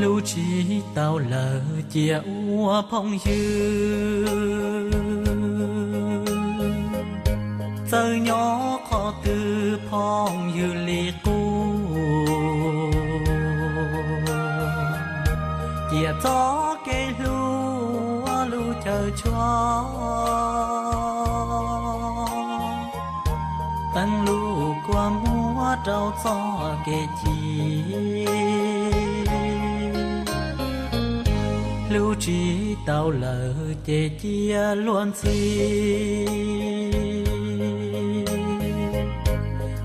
Hlub tsis tau lawm cia ua phooj ywg, txawm nyob qhov twg phooj ywg li qub. Cia txoj kev hlub ua lub chaw tshuab, teeb lub kua muag rau txoj kev ci. Hlub tsis tau lawm ces cia luag ntxhi,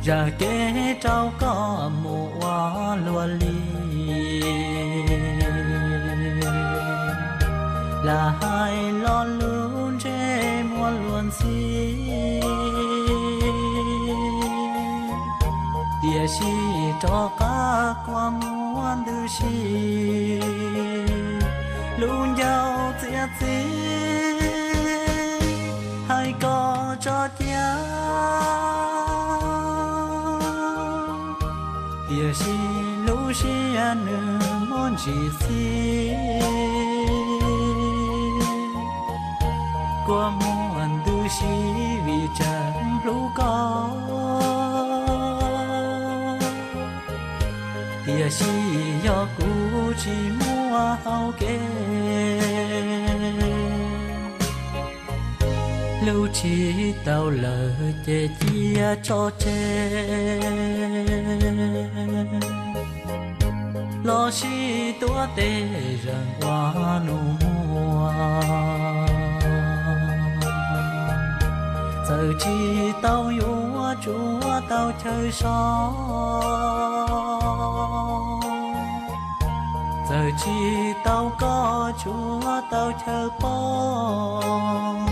zam kev rau koj mus ua luag li. Lam hais lo lus ntsej muag luag ntxhi, tiam sis rov qab kua muag ntws si. Lub ncauj txiav txim hais kom tso cia, tiam sis lub siab nws muaj ntsis xib. Kua muag ntws si vim tseem hlub koj, tiam sis yog kuv tsis muaj hau kev. Hlub tsis tau lawm ces cia tso tseg, los sis tuav tes zeem ua nus muag. Txawm tsis tau yuav tshuav tau chaw so, txawm tsis tau koj tshuav tau chaw poob.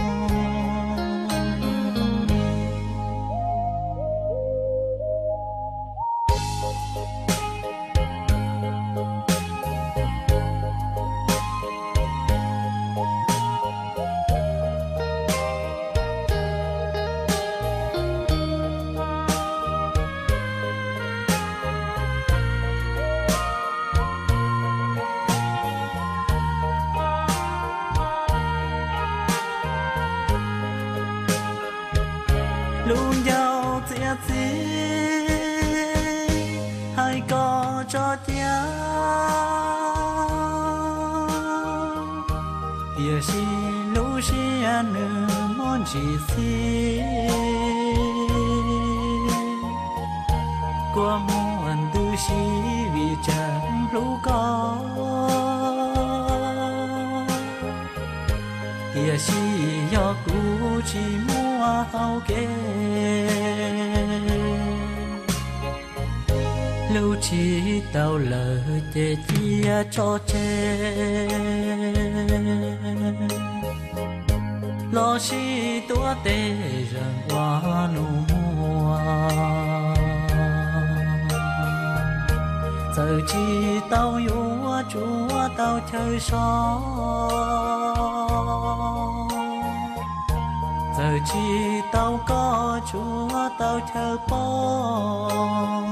Lub ncauj txiav txim hais kom tso cia, tiam sis lub siab nws muaj ntsis xib. Kua muag ntws si vim tseem hlub koj, tiam sis yog kuv tsis muaj hau kev. Hlub tsis tau lawm ces cia tso tseg, los sis tuav tes zeem ua nus muag. Txawm tsis tau yuav tshuav tau chaw so, txawm tsis tau koj tshuav tau chaw poob.